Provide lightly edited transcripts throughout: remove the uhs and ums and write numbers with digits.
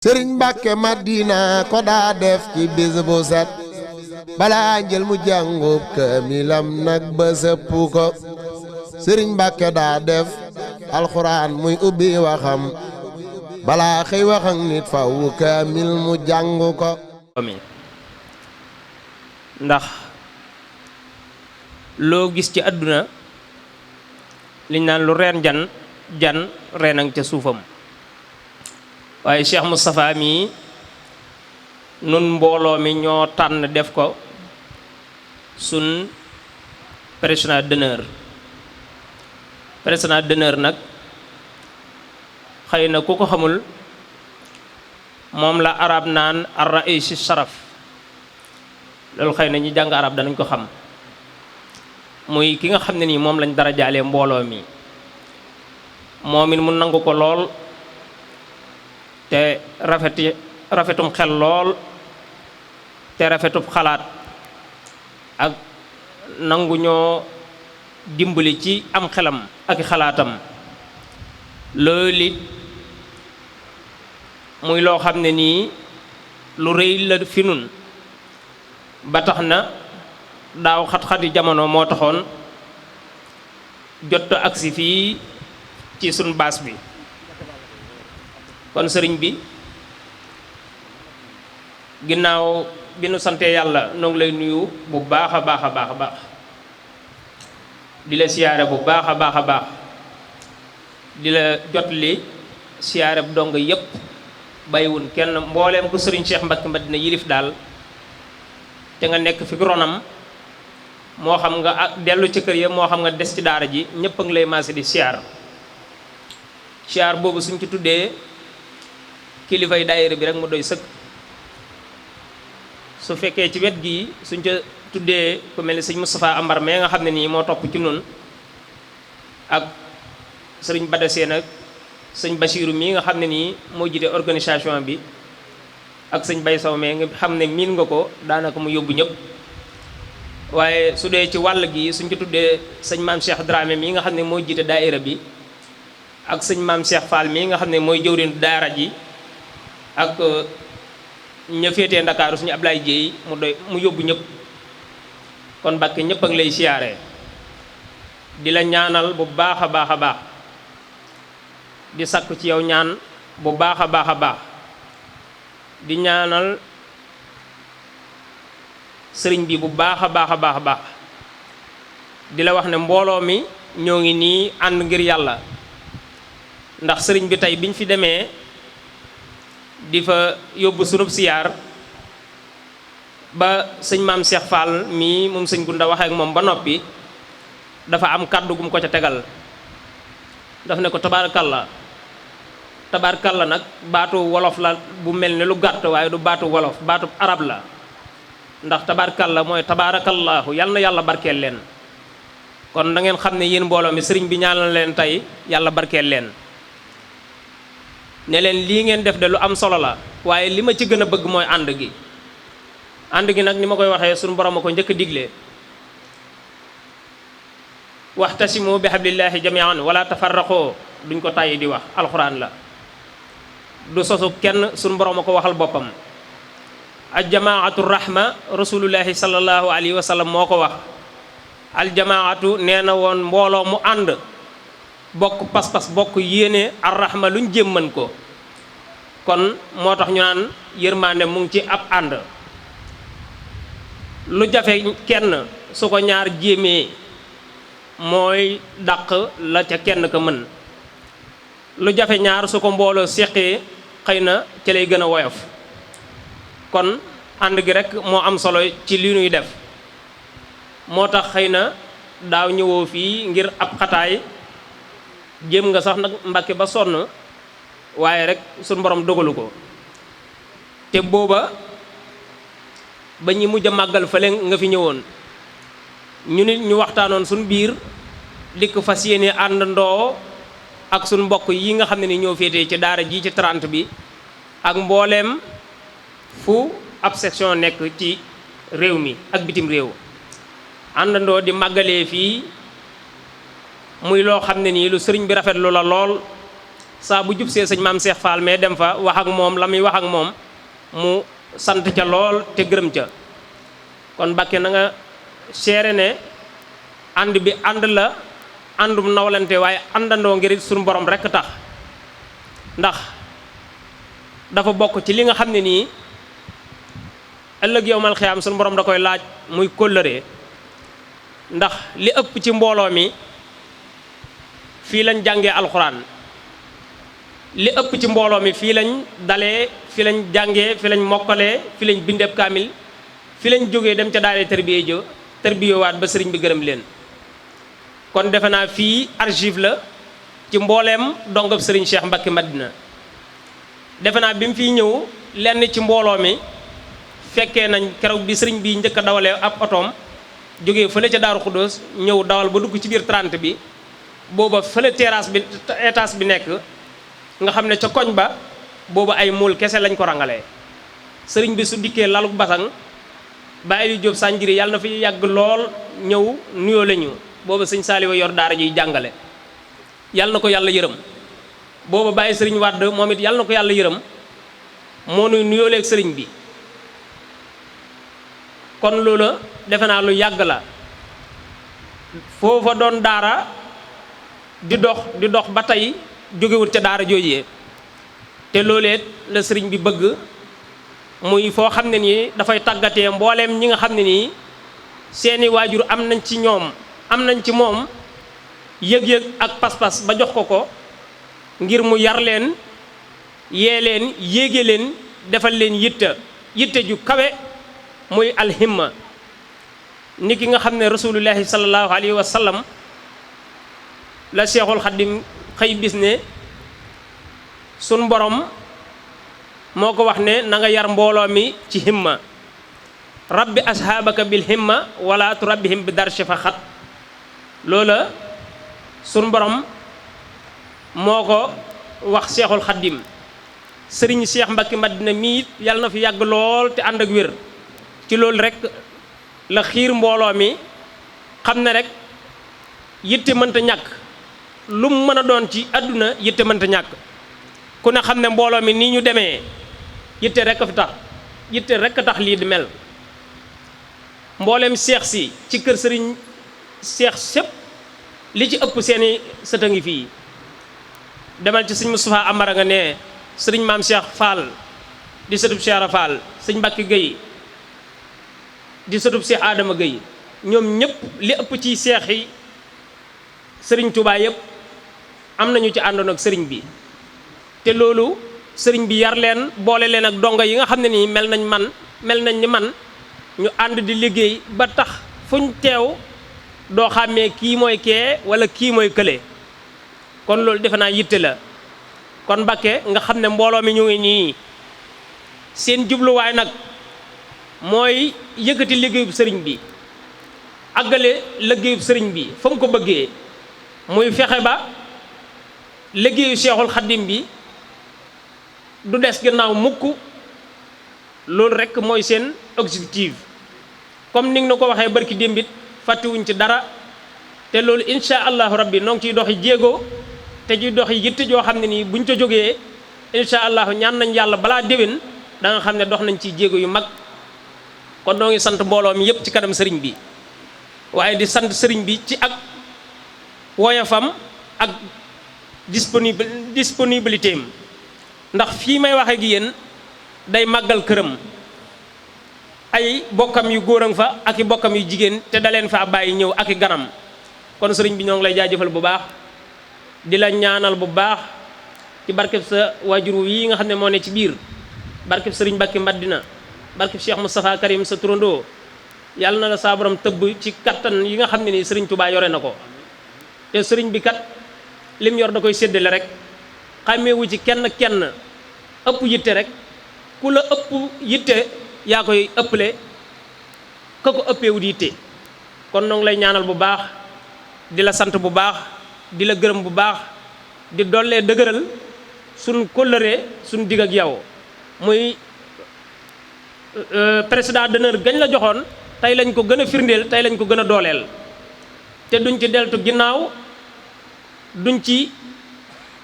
sëriñ Mbàkke Madina ko daa def ci bis bu set balaa njël mu jàngub kaamilam nag ba sëpp ko sëriñ Mbàkke daa def alxuraan muy ubbi waxam balaa xëy wax ak nit faw kaamil mu jàng ko. ndax loo gis ci àdduna liñ naan lu reen jan reenang ca suufam waaye Cheikh Moustapha mi nun mbooloo mi ñoo tànn def ko sun président d'honneur nag xëy na ku ko xamul moom la arab naan ar-raïs sharaf loolu xëy na ñi jàng arab danañ ko xam muy ki nga xam ne nii moom lañ dara jaalee mbooloo mi moom it mu nangu ko lool te rafetum xel lool te rafetub xalaat ak nangu ñoo dimbali ci am xelam ak xalaatam loolu it muy loo xam ne nii lu rëy la fi nun ba tax na daaw xat-xati jamono moo taxoon jot agsi fii ci sun baas bi kon sëriñ bi ginnaaw bi nu sante yàlla noo ngi lay nuyu bu baax a baax a baax a baax di la siyaare bu baax a baax a baax di la jot li siyaare bu dong yépp bàyyiwun kenn mbooleem ku sëriñ Cheikh Mbacke Madina yilif daal te nga nekk fi ronam moo xam nga dellu ci kër ya moo xam nga des ci daara ji ñëpp a ngi lay maase di siyaar boobu suñ ci tuddee kilifay daayira bi rek mu doy sëkk su fekkee ci wet gi suñ ca tuddee ku mel ni sëñ Moustapha Ambar mais nga xam ne nii moo topp ci nun ak sëriñ Badaseen ak sëñ Bachiru mii nga xam ne nii moo jiite organisation bi ak sëñ Bay Saw mais nga xam ne miin nga ko daanaka mu yóbbu ñëpp waaye su dee ci wàll gi suñ ci tuddee sëñ maam Cheikh Dramé mii nga xam ne moo jiite daayira bi ak sëñ maam Cheikh Fall mii nga xam ne mooy jëwriñ daara ji ak ña féetee Ndakaaru suñu Ablaye Jéey mu yóbbu ñëpp kon Mbàkke ñëpp a ngi lay siyaare di la ñaanal bu baax a baax a baax di sakku ci yow ñaan bu baax a baax a baax di ñaanal sëriñ bi bu baax a baax a baax a baax di la wax ne mbooloo mi ñoo ngi nii ànd ngir yàlla ndax sëriñ bi tey biñ fi demee di fa yóbbu sunub siyaar ba sëñ maam Cheikh Fall mii moom sëñ Gunda waxee ak moom ba noppi dafa am kàddu gum ko ca tegal daf ne ko tabaarakalla nag baatu wolof la bu mel ne lu gàtt waaye du baatu wolof baatu arab la ndax tabaarakalla mooy tabaarakallaahu yal na yàlla barkeel leen kon da ngeen xam ne yéen mbooloo mi sëriñ bi ñaanal leen tey yàlla barkeel leen ne leen lii ngeen def de lu am solo la waaye li ma ci gën a bëgg mooy ànd gi nag ni ma koy waxee suñu borom a ko njëkk a digle waxtasimu bi hablillahi jamian wala tafarraqoo duñ ko tàyyi di wax alxuraan la du sosu kenn suñu borom a ko waxal boppam aljamaatu rahma rasulullahi sallallahu alayhi wa sallam moo ko wax aljamaatu nee na woon mbooloo mu ànd bokk pas-pas bokk yéene arrahma luñ jëmman ko kon moo tax ñu naan yërmande mu ngi ci ab ànd lu jafe kenn su ko ñaar jéemee mooy dàq la ca kenn ka mën lu jafe ñaar su ko mbooloo séqee xëy na ci lay gën a woyof kon ànd gi rek moo am solo ci li ñuy def moo tax xëy na daaw ñëwoo fii ngir ab xataay jéem nga sax nag Mbàkke ba sonn waaye rek suñu borom dogalu ko te booba ba ñi mujj a màggal fële nga fi ñëwoon ñu nit ñu waxtaanoon suñ biir dikk fas yéene àndandoo ak suñ mbokk yi nga xam ne ni ñoo féetee ci daara ji ci 30 bi ak mbooleem fu ab section nekk ci réew mi ak bitim réew àndandoo di màggalee fii muy loo xam ne nii lu sëriñ bi rafetlu la lool saa bu jub see sëñ maam Cheikh Fall mais dem fa wax ak moom la muy wax ak moom mu sant ca lool te gërëm ca. kon Mbàkke na nga seere ne ànd bi ànd la àndum nawlante waaye àndandoo ngir suñu borom rekk tax ndax dafa bokk ci li nga xam ne nii ëllëg yowmal xiyaam suñu borom da koy laaj muy kóllëre. ndax li ëpp ci mbooloo mi fii lañ jàngee alxuraan, li ëpp ci mbooloo mi fii lañ dalee, fii lañ jàngee, fii lañ mokkalee, fii lañ bindeeb kaamil, fii lañ jógee dem ca daale tërbiye jo tërbiyewaat ba sëriñ bi gërëm leen. kon defe naa fii archive la ci mbooleem dongab sëriñ Cheikh Mbacke Madina. defe naa bi mu fiy ñëw lenn ci mbooloo mi fekkee nañ keroog bi sëriñ bi njëkk a dawalee ab otoom jógee fële ca Daaru Xuddoos ñëw dawal ba dugg ci biir 30 bi booba fële terrasse bi étage bi nekk nga xam ne ca koñ ba booba ay muul kese lañ ko rangalee. sëriñ bi su dikkee laluk basang bàyyi li Jóob Sanjiri yàlla na fi yàgg lool ñëw nuyoo la ñu booba sëñ Saaliwa yor daara jiy jàngale yàlla na ko yàlla yërëm. booba bàyyi sëriñ Wàdd moom it yàlla na ko yàlla yërëm moo nuy nuyooleeg sëriñ bi. kon loola defe naa lu yàgg la foofa doon daara di dox ba tey jógewut ca daara joojee te looleet la sëriñ bi bëgg muy foo xam ne nii dafay tàggatee mbooleem ñi nga xam ne nii seeni waajur am nañ ci ñoom am nañ ci moom yëg-yëg ak pas-pas ba jox ko ngir mu yar leen yee leen yéege leen defal leen yitte ju kawe muy alhimma ni ki nga xam ne rasulullahi sallallahu alayhi wa sallam la Seexul Xaddim xëy bis ne sun borom moo ko wax ne na nga yar mbooloo mi ci himma rabbi ashaabaka bil himma wala turabbihim bi darshi fa xat loola sun borom moo ko wax Seexul Xaddim. sëriñ Cheikh Mbacke Madina mii yàlla na fi yàgg lool te ànd ak wér ci loolu rek la xiir mbooloo mi xam ne rek yitte mënta ñàkk lu mu mën a doon ci àdduna yitte mënta ñàkk. ku ne xam ne mbooloo mi nii ñu demee yitte rek a fi tax yitte rek a tax lii di mel. mbooleem seex si ci kër sëriñ seex sépp li ci ëpp seeni sët a ngi fii demal ci sëñ Moustapha Amara nga ne sëriñ maam Cheikh Fall di sëtub Cheikh Fall sëñ Mbacke Gueye di sëtub Cheikh Adama Gueye ñoom ñëpp li ëpp ci seex yi sëriñ Touba yëpp am nañu ci àndoon ak sëriñ bi te loolu sëriñ bi yar leen boole leen ak dongo yi nga xam ne nii mel nañ ni man ñu ànd di liggéey ba tax fuñ teew doo xàmmee kii mooy kee wala kii mooy kële kon loolu defe naa yitte la. kon Mbàkke nga xam ne mbooloo mi ñu ngi nii seen jubluwaay nag mooy yëkkati liggéeyub sëriñ bi àggale liggéeyub sëriñ bi fa mu ko bëggee muy fexe ba liggéeyu Seexul Xaddim bi du des gannaaw mukk loolu rekk mooy seen objectif. comme ni nga ko waxee barki démbit fàttewuñ ci dara te loolu insha allahu rabbi noo ngi ciy doxi jéego te ji doxi yitte joo xam ne nii buñ ca jógee insha allahu ñaan nañ yàlla balaa déwén da nga xam ne dox nañ ci jéego yu mag. kon noo ngi sant mbooloo mi yépp ci kanam sëriñ bi waaye di sant sëriñ bi ci ak woyofam ak disponibilité am ndax fii may waxe gi yéen day màggal këram ay bokkam yu góor a fa ak i bokkam yu jigéen te da leen fa bàyyi ñëw ak i ganam. kon sëriñ bi ñoo ngi lay jaajëfal bu baax di la ñaanal bu baax ci barkeb sa waajur yi nga xam ne moo ne ci biir barkeb sëriñ Mbacke Madina barkeb Cheikh Moustapha Karim sa turandoo yàlla na la saa borom tëbb ci kattan yi nga xam ne nii sëriñ Touba yore na ko te sëriñ bi kat lim yor da koy séddale rek xàmmeewu ci kenn ëpp yitte rek ku la ëpp yitte yaa koy ëpple ka ko ëppeewut yitte. kon noo ngi lay ñaanal bu baax di la sant bu baax di la gërëm bu baax di dollee dëgëral suñ kóllëre suñ digg ak yow muy président d'honneur gañ la joxoon tey lañ ko gën a firndeel tey lañ ko gën a dooleel te duñ ci deltu ginnaaw duñ ci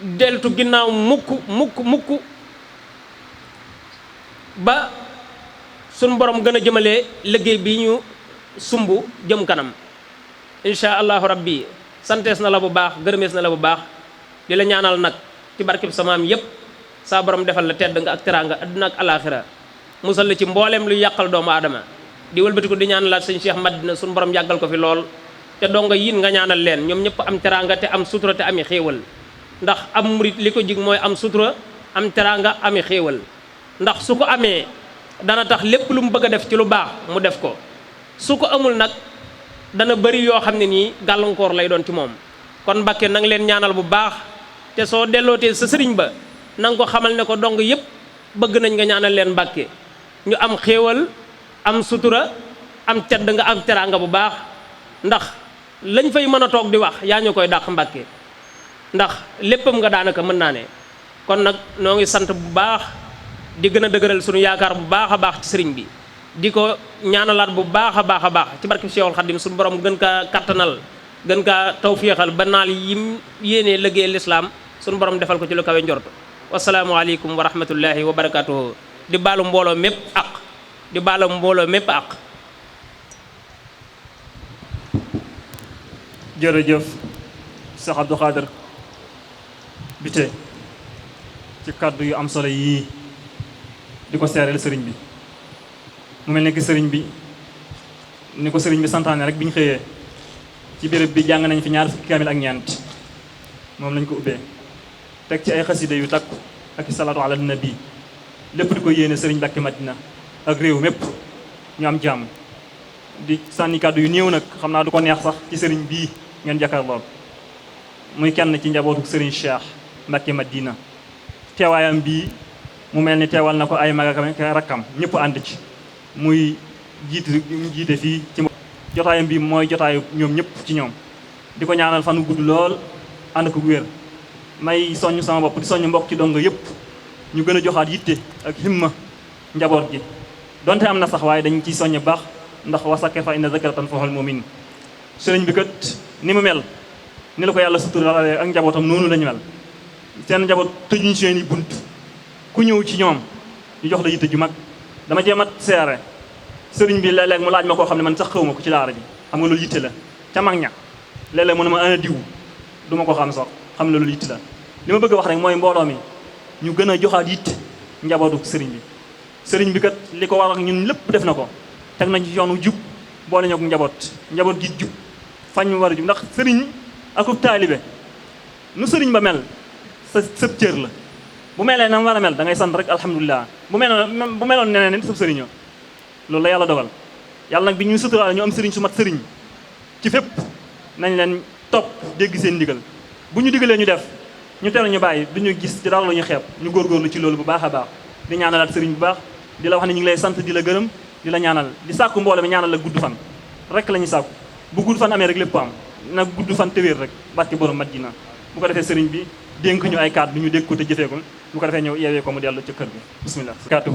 deltu ginnaaw mukk mukk mukk ba suñ borom gën a jëmale liggéey bi ñu sumb jëm kanam insha allahu rabbi. santees na la bu baax gërëmees na la bu baax di la ñaanal nag ci barkeb samaam yépp saa borom defal la tedd nga ak teraanga adduna ak alaaxira musal la ci mbooleem luy yàqal doomu aadama di wëlbatiku di ñaanalaat sëñ Cheikh Madina suñu borom yàggal ko fi lool te donga yiin nga ñaanal leen ñoom ñëpp am teraanga te am sutura te ami xéewal ndax am murit li ko jig mooy am sutura am teraanga ami xéewal ndax su ko amee dana tax lépp lu mu bëgg a def ci lu baax mu def ko su ko amul nag dana bëri yoo xam ne nii gàllankoor lay doon ci moom kon Mbàkke na nga leen ñaanal bu baax te soo dellootee sa sëriñ ba na nga ko xamal ne ko dong yëpp bëgg nañ nga ñaanal leen Mbàkke ñu am xéewal am sutura am tedd nga am teraanga bu baax ndax lañ fay mën a toog di wax yaa ñu koy dàq Mbàkke ndax léppam nga daanaka mën naa ne kon nag noo ngi sant bu baax di gën a dëgëral sunu yaakaar bu baax a baax ci sëriñ bi di ko ñaanalaat bu baax a baax ci barke Cheikhul Khadim suñu borom gën kaa kattanal gën kaa tawféexal ba naal yim yéenee liggéey lislaam suñu borom defal ko ci lu kawe njortu wasalaamualeykum wa rahmatullahi wa barakatuhu di baalu mbooloo mépp ak di baalu mbooloo mépp ak jërëjëf Cheikh Abdou Khader Bité ci kàddu yu am solo yii di ko seereel sëriñ bi mu mel ne ki sëriñ bi ni ko sëriñ bi santaane rek bi ñu xëyee ci béréb bi jàng nañ fi ñaar fukki kaamil ak ñeent moom lañ ko ubbee teg ci ay xasida yu takku ak salaatu ala nabi lépp di ko yéene sëriñ Mbàkke Madina ak réew mépp ñu am jàmm di sànni kàddu yu néew nag xam naa du ko neex sax ci sëriñ bii ngeen jàkkaarlool muy kenn ci njabootu sëriñ Cheikh Mbàkke Madina teewaayam bii mu mel ni teewal na ko ay magakam ak rakkam ñëpp ànd ci muy jiite fii ci jotaayam bi mooy jotaayu ñoom ñëpp ci ñoom di ko ñaanal fan wu gudd lool ànd ko wér may soññ sama bopp di soññ mbokk ci donga yëpp ñu gën a joxaat yitte ak himma njaboot gi donte am na sax waaye dañ ciy soññ baax ndax wasake fa inna zakratan fahal mu'min sëriñ bi kat ni mu mel ni la ko yàlla suturale ak njabootam noonu lañu mel seen njaboot tëjuñ seen i bunt ku ñëw ci ñoom ñu jox la yitte ju mag dama jéemat seere sëriñ bi léeg-léeg mu laaj ma koo xam ne man sax xaw ma ko ci daara ji xam nga loolu yitte la ca mag ña léeg-léeg mu ne ma ana diw du ma ko xam sax xam ne loolu yitte la li ma bëgg a wax rek mooy mbooloo mi ñu gën a joxaat yitte njabootu sëriñ bi kat li ko war ak ñun lépp def na ko teg nañ ci yoonu jub boole ñoo ko njaboot gi jub fañ mu war a jub ndax sëriñ akub taalibe nu sëriñ ba mel sa sëb cër la bu melee na mu war a mel da ngay sant rek alhamdulilah bu meloon neneen nit sëb sëriñoo loolu la yàlla dogal yàlla nag bi ñu suturaale ñu am sëriñ su mat sëriñ ci fépp nañ leen topp dégg seen ndigal bu ñu digalee ñu def ñu tere ñu bàyyi du ñu gis ci dara lu ñu xeeb ñu góorgóorlu ci loolu bu baax a baax di ñaanalaat sëriñ bu baax di la wax ne ñu ngi lay sant di la gërëm di la ñaanal di sàkku mbooloo mi ñaanal la gudd fan rek la ñuy sàkku bu gudd fan amee rek lépp am nag gudd fan te wér rek barke borom Madina bu ko defee sëriñ bi dénk ñu ay kàddu ñu dégg ko te jëfee ko bu ko defee ñëw yeewee ko mu dellu ca kër bi bismillah kàddu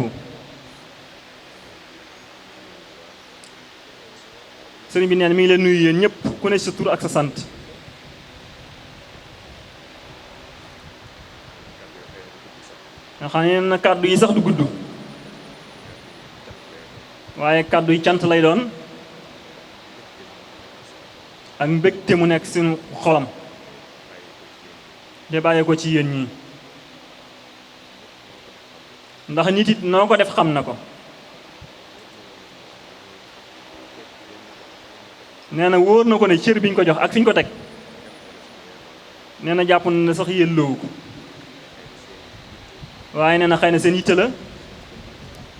sëriñ bi neen mi ngi leen nuyu yéen ñëpp ku ne sa tur ak sa sant nga xam ne na kàddu yi sax du gudd waaye kàddu yi cant lay doon ak mbégte mu nekk suñu xolam de bàyyee ko ci yéen ñi ndax nit it noo ko def xam na ko nee na wóor na ko ne cër bi ñu ko jox ak fi ñu ko teg nee na jàpp na ne sax yelloowu ko waaye nee na xëy na seen yitte la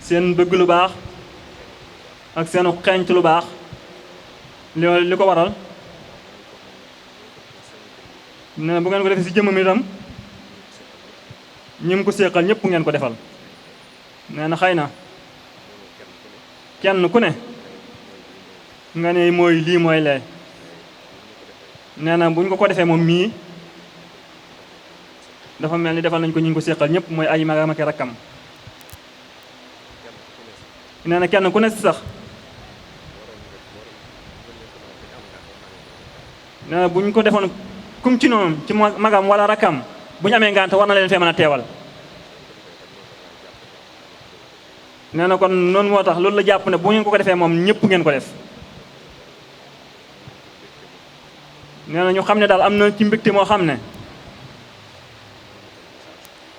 seen bëgg lu baax ak seenu xeeñc lu baax li ko waral nee na bu ngeen ko defee si jëmmam itam ñi mu ko séqal ñëpp ngeen ko defal nee na xëy na kenn ku ne nga ne mooy lii mooy lee nee na bu ñu ko defee moom mii dafa mel ni defal nañ ko ñu ngi ko séqal ñëpp mooy ay magam ak rakkam nee na kenn ku ne si sax nee na bu ñu ko defoon kum ci noonu ci magam wala rakkam bu ñu amee ngànt war na leen fee mën a teewal. nee na kon noonu moo tax loolu la jàpp ne bu ngeen ko defee moom ñëpp ngeen ko def. nee na ñu xam ne daal am na ci mbégte moo xam ne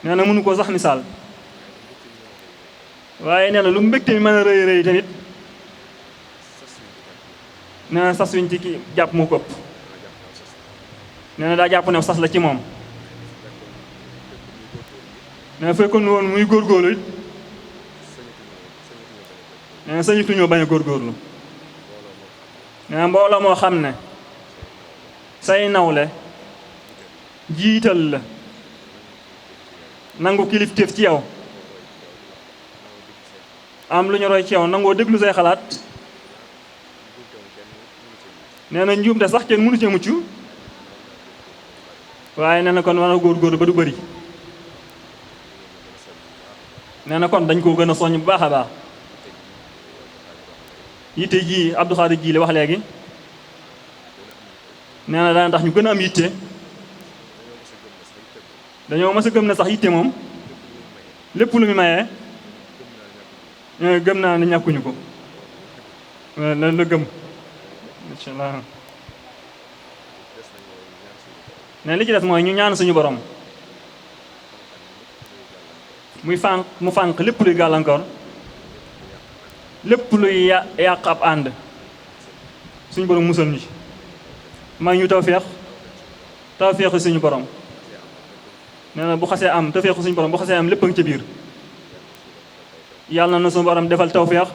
nee na mënu ko sax misaal. waaye nee na lu mbégte mi mën a rëy rëy tamit nee na sas wiñ ci ki jàpp mu ko ëpp. nee na daa jàpp ne sas la ci moom. nee na fekkoon woon muy góorgóorlu it nee na sañutuñoo bañ a góorgóorlu. nee na mbooloo moo xam ne say nawle jiital la nangu kilifteef ci yow am lu ñu roy ci yow nangoo déglu say xalaat. nee na njuumte sax kenn mënu cee mucc waaye nee na kon war a góorgóorlu ba du bëri. nee na kon dañ koo gën a soññ bu baax a baax. yitte ji Abdou Khadir ji la wax léegi nee na dana tax ñu gën a am yitte. dañoo mës a gëm ne sax yitte moom lépp lu mu mayee gëm naa ne ñàkkuñu ko. lan la gëm incha allah. ne li ci des mooy ñu ñaan suñu borom mu fànq lépp luy gàllankoor lépp luy yàq ab ànd suñu borom musal ñu ci may ñu tawfeexu suñu borom. nee na bu xasee am tawfeexu suñu borom bu xasee am lépp a ngi ca biir. yàlla na suñu borom defal tawfeex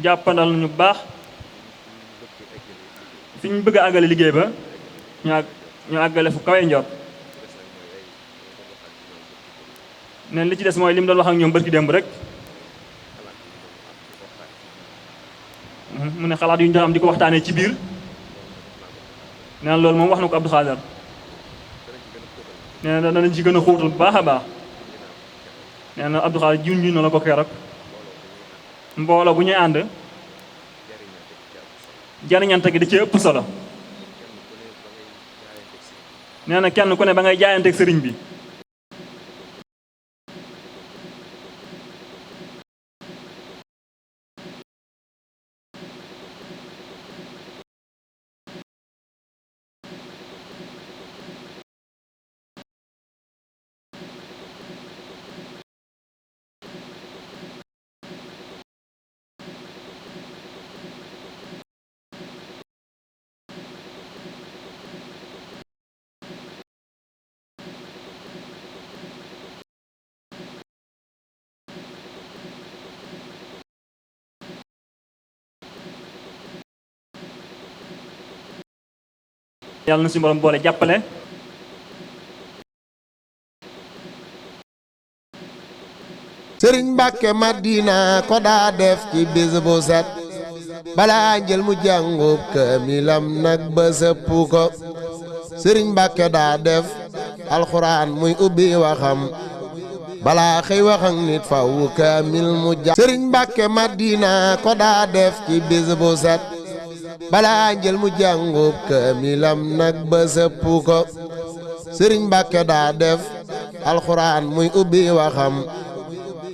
jàppandal ñu bu baax fi ñu bëgg a àggale liggéey ba ñu àggale fu kawe njort. neen li ci des mooy li mu doon wax ak ñoom barki démb rek mu ne xalaat yu ñu doon am di ko waxtaanee ci biir. nee na loolu moom wax na ko Abdou Khadir. nee na danañ ci gën a xóotal bu baax a baax. nee na Abdou Khadir junj na la ko keroog mbooloo bu ñuy ànd jariñante gi da ci ëpp solo. nee na kenn ku ne ba ngay jaayanteeg sëriñ bi yàlla na suñu borom boole jàppale. sëriñ Mbàkke Madina ko daa def ci bis bu set balaa njël mu jàngub kaamilam nag ba sëpp ko. sëriñ Mbàkke daa def alxuraan muy ubbi waxam balaa xëy wax ak nit faw kaamil mu jàng. sëriñ Mbàkke Madina ko daa def ci bis bu set balaa njël mu jàngub kaamilam nag ba sëpp ko. sëriñ Mbàkke daa def alxuraan muy ubbi waxam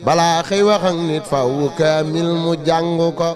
balaa xëy wax ak nit faw kaamil mu jàng ko.